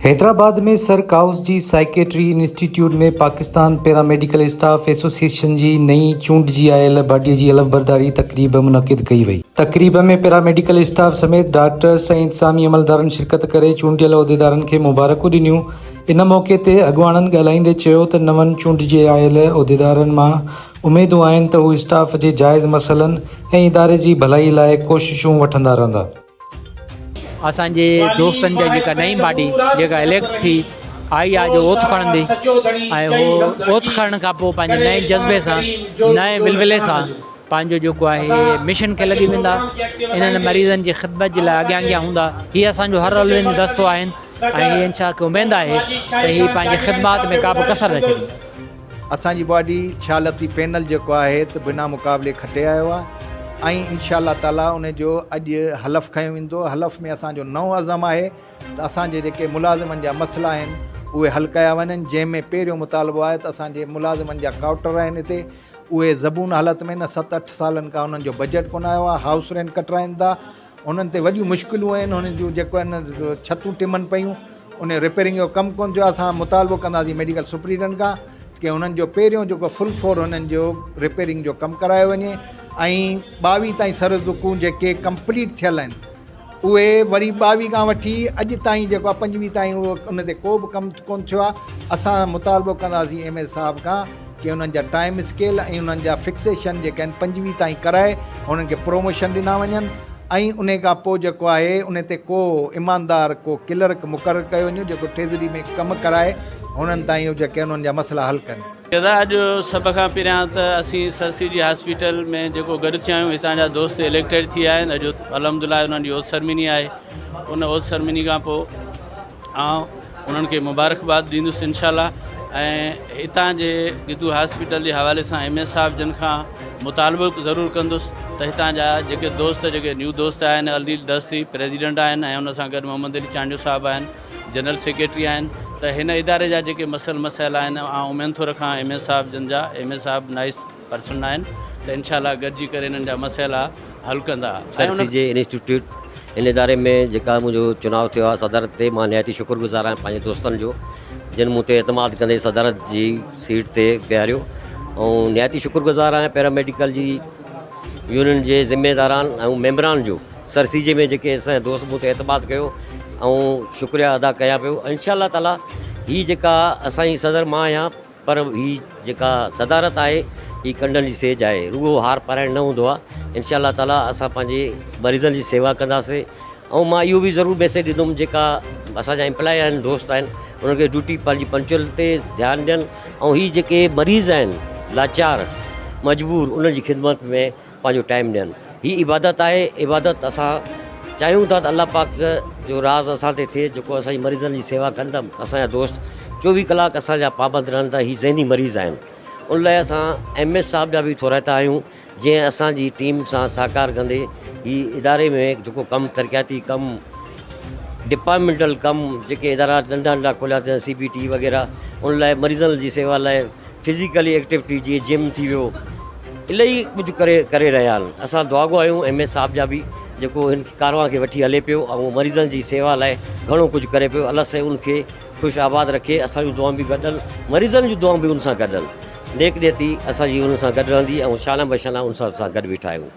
Hyderabad ۾ sir Cowasjee psychiatry institute ۾ Pakistan paramedical staff association جي نئين چونڊجي آيل باڊي جي حلف برداري تقريب منعقد ڪئي وئي. تقريب ۾ پيراميڊيڪل اسٽاف سميت ڊاڪٽرز ۽ انتظامي عملدارن شرڪت ڪري چونڊيل عهديدارن کي مبارڪون ڏنيون. ان موقعي تي اڳواڻن ڳالهائيندي چيو ته نون چونڊجي آيل عهديدارن مان اميدون آهن ته هو اسٽاف جي جائز مسئلن ۽ اداري جي ڀلائي لاء ڪوششون وٺندا رهندا. اسان جي دوستن جا جيڪا نئين باڊي جيڪا اليڪٽ ٿي آئي آ جو اوٿ کڻندي ۽ هو اوٿ کڻڻ کان پوء پنهنجي نئين جذبي سان نئين ولولي سان پنهنجو جيڪو آهي مشن کي لڳي ويندا انهن مريضن جي خدمت جي لاء اڳيان اڳيان هوندا هي اسان جو هر الوين دستو آهن ۽ هي انشاء کي اميد آهي ته هي پنهنجي خدمات ۾ ڪا به ڪسر نه ڇڏيندا. اسان جي باڊي شاهه لطيف پينل جيڪو آهي ته بنا مقابلي کٽي آيو آهي ۽ انشاء الله تعالي ان جو اڄ حلف کنيو ويندو حلف ۾ اسان جو نئون عزم آهي ته اسان جي جيڪي ملازمن جا مسئلا آهن اهي حل ڪيا وڃن جنهن ۾ پهريون مطالبو آهي ته اسان جي ملازمن جا ڪواٽر آهن هتي اهي زبون حالت ۾ نه ست اٺ سالن کان انهن جو بجيٽ ڪونه آيو آهي هائوس رينٽ ڪٽرائن ٿا انهن تي وڏيون مشڪلون آهن انهن جون جيڪو آهن ڇتون ٽمن پيون ان رپيرنگ جو ڪم ڪونه ٿيو آهي اسان مطالبو ڪنداسين ميڊيڪل سپريڊنٽ کان ڪي انهن جو پهريون جيڪو فل فور انهن جو رپيرنگ جو ڪم ڪرايو وڃي ۽ ٻاويهه تائين سرزدڪون جيڪي ڪمپليٽ ٿيل آهن اهي وري ٻاويهه کان وٺي اڄ تائين جيڪو آهي پنجويهه تائين اهو ان تي ڪو به ڪم ڪونه ٿيو آهي اسان مطالبو ڪنداسين ايم ايس صاحب کان ڪي انهن جا ٽائيم اسڪيل ۽ انهن جا فڪسيشن جيڪي آهن 25 تائين ڪرائي انهن کي پروموشن ڏنا وڃن ۽ انهي کان پوء جيڪو آهي انهي تي ڪو ايماندار ڪو ڪلرڪ مقرر ڪيو وڃي جيڪو ٽريزري ۾ ڪم ڪرائي انهن تائين جيڪي انهن جا مسئلا حل ڪن. دادا اڄ سڀ کان پهريان ته اسين سر سي جي هاسپيٽل ۾ جيڪو گڏ ٿيا آهيون هتان جا دوست اليڪٽيڊ ٿي آيا آهن اڄ الحمدلله انهن جي اوٿ سرمني آهي ان اوٿ سرمني کان پوء آئون انهن کي مبارڪباد ڏيندس انشاء الله ۽ هتان جي گدو هاسپيٽل جي حوالي سان ايم ايس صاحب جن کان مطالبو ضرور ڪندس ته هتان جا جيڪي دوست جيڪي نيو دوست آهن عليل دستي پريزيڊنٽ آهن ۽ ان سان گڏ محمد علي چانڊيو صاحب آهن جنرل سيڪريٽري آهن ته هن اداري جا جيڪي مسئل مسائل آهن آئون اميد ٿو رکان ايم ايس صاحب جن جا ايم ايس صاحب نائس پرسن آهن ته انشاء الله گڏجي ڪري انهن جا مسئلا حل ڪندا ۽ سر ان سي جي انسٽيٽيوٽ ان اداري ۾ جيڪا منهنجو چناء ٿيو آهي صدارت تي مان نهايت ئي شڪر گذار آهيان پنهنجي دوستن جو جن مون تي اعتماد ڪندي صدارت جي سيٽ تي بيهاريو ۽ نهايت ئي شڪر گذار آهيان پيراميڊيڪل جي يونين جي ذميداران ۽ ميمبران جو سر سي جي ۾ جيڪي اسان جا دوست مون تي اعتماد ڪيو ۽ شڪريا ادا ڪيان پيو انشاء الله تعالي هي جيڪا اسان جي صدر مان آهيان پر هي جيڪا صدارت آهي هي ڪنڊن جي سيج آهي رڳو هار پارائڻ نه هوندو آهي انشاء الله تعالي اسان پنهنجي مريضن جي سيوا ڪنداسين ۽ مان اهو به ضرور ميسيج ڏيندم جيڪا اسان جا امپلائي آهن دوست آهن انهن کي ڊيوٽي پنهنجي پنچوئل تي ڌيان ڏين ۽ هي جيڪي مريض آهن لاچار مجبور انهن جي خدمت ۾ پنهنجو ٽائيم ڏين هي عبادت آهي عبادت اسان چاهيون ٿا ته الله پاڪ جو راز اسان تي ٿئي جيڪو اسان جي مريضن جي سيوا ڪن ٿا اسان جا دوست چوويهه ڪلاڪ اسان جا پابند رهن ٿا هي ذهني مريض آهن ان لاء اسان ايم ايس صاحب جا به ٿورائتا آهيون جنهن اسان جي ٽيم سان سهڪار ڪندي هي اداري ۾ جيڪو ڪم ترقياتي ڪم ڊپارٽمينٽل ڪم جيڪي ادارا ننڍا ننڍا کوليا اٿن سي بي ٽي وغيره ان لاء مريضن جي سيوا لاء فزيڪلي ايڪٽيوٽي جيئن جم ٿي ويو الاهي ڪجهه ڪري ڪري رهيا آهن اسان دعاگو آهيون ايم ايس صاحب جا به جيڪو هن ڪاروان کي وٺي هلي پيو ۽ مريضن جي سيوا لاء گهڻو ڪجهه ڪري پيو الله سائين ان کي خوش آباد رکي اسان جون دعائون به گڏ آهن مريضن جون دعائون به ان سان گڏ آهن نيڪ نيتي اسان جي ان سان گڏ رهندي ۽ شانه بشانه ان سان اسان گڏ بيٺا آهيون.